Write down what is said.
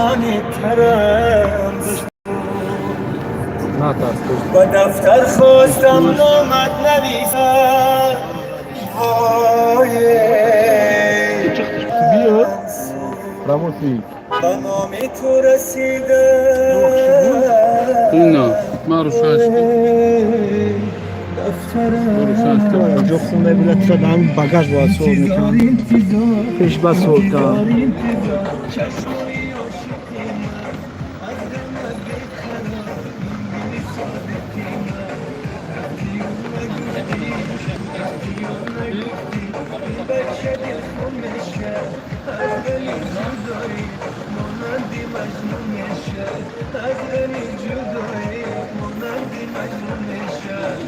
Ҷонитарам. Натарс. Ба дафтар хостам номат нависам, вой. Биё. Рамоси. Ба номи ту расидам. Ина, ман рӯшан шудам. Рӯшан шудам. Инҷо хун мебинад, тира дар ҳамин багаж бояд суол мекунам, пеш ба суол кардам. Чашмои ошиқи ман аз ғамат беқарор, ин дили содиқи ман. Рафтию нагуфтӣ, рафтию нагуфтӣ, ин бача дилхун мешавад аз ғами ҷудоӣ, монанди Маҷнун мешавад аз ғами ҷудоӣ, монанди Маҷнун мешавад.